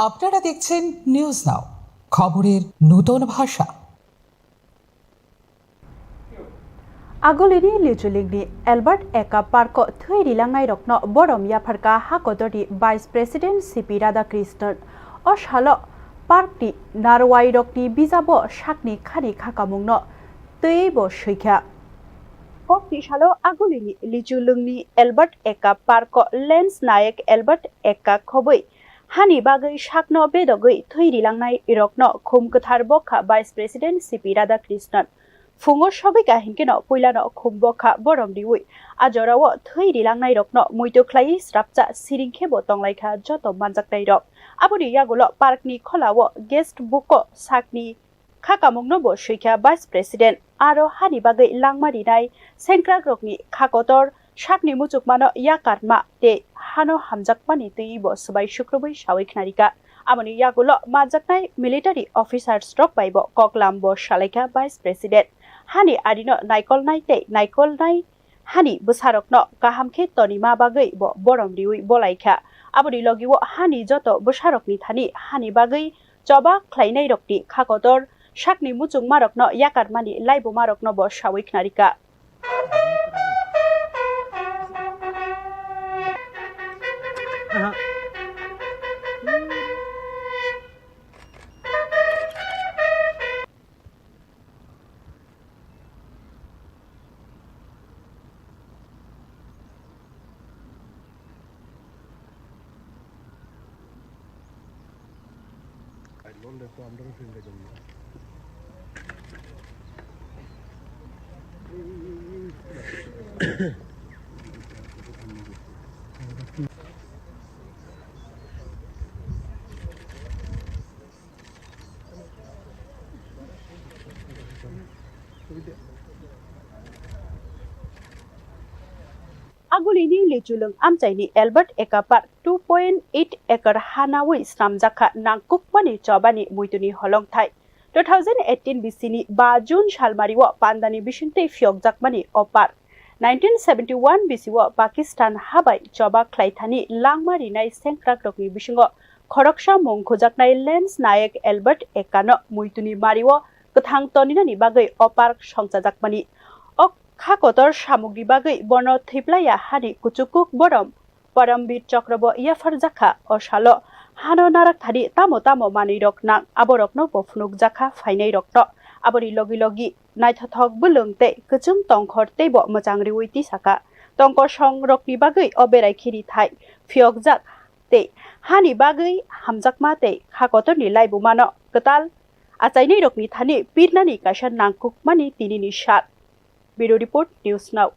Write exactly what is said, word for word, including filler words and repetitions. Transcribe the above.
আপনারা দেখছেন news now, খবরের নূতন ভাষা। Agulini Lichulingni Albert Eka Parko thwi rilangnairokno borom yapharkha hakotorni Vice President C P Radhakrishnan. O salo parkni narwairokni bijabo sakni khani khakamungno twibo swikha. Kokni salo Agulini Lichulungni Albert Eka Parko Lens Nayak Albert Eka khobwi hani bagwi sakno bedogwi thwi rilangnai rokno khum kwthar bokha Vice President C P Radhakrishnan. Phungo sogwi kahinkeno puilano khum bokha borom riwi a jorao thwi rilangnai rokno muitu khlaiwi srapcha siring khe bo tonglaikha joto manjaknai rok. Aboni yagulo parkni kholao guest books-o sakni khakamungno bo swikha Vice President. Aro hani bagwi langma rinai sengkrakrokni kha kotor sakni muchukmano yakarma tei hano hamjakmani twiwi bo swbai sukrubwi sawi khnarikha. Aboni yagulo manjaknai military officers rok bai bo koklam bo salaikha Vice President. Hani arino naikolnai tei naikolnai hani bwsarokno kaham khe tonima bagwi bo borom riwi bolaikha. Aboni logiwo hani joto bwsarokni thani hani bagwi choba khlainairokni kha kotor sakni muchungmarokno yakarmani laibumarokno bo sawi khnarikha. Agulini Lichulung amchaini Albert Eka Park two point eight acre ha nawi snamjakha nangkukmani chobani muituni holongthai. Two thousand eighteen bisini ba June salmario pandani bisingtwi phiyokjakmani o park. Nineteen seventy one bisio Pakistan habai choba khlaithani langma rinai sengkrakrokni bisingo khoroksa mung khujaknai Lens Nayak Albert Ekano muituni mario kwthang toninani bagwi o park songchajakmani. O kha kotor samungni bagwi bono thwiplaiya hani kuchukuk borom Parambir Chokrobo yapharjakha. O salo hano narakthani tamo tamo manwirok nang aborokno bo phunukjakha phainairokno. Aboni logi logi naithothok bwlwng tei kwchwng tongkhor teibo mwchang riwi tisakha. Tongkosongrokni bagwi o berai khini thai phiyokjak tei hani bagwi hamjakma tei kha kotorni laibumano kwtal achainairokni thani pirnani kaisa nangkukmani tinini sal. Bureau Report, News Now.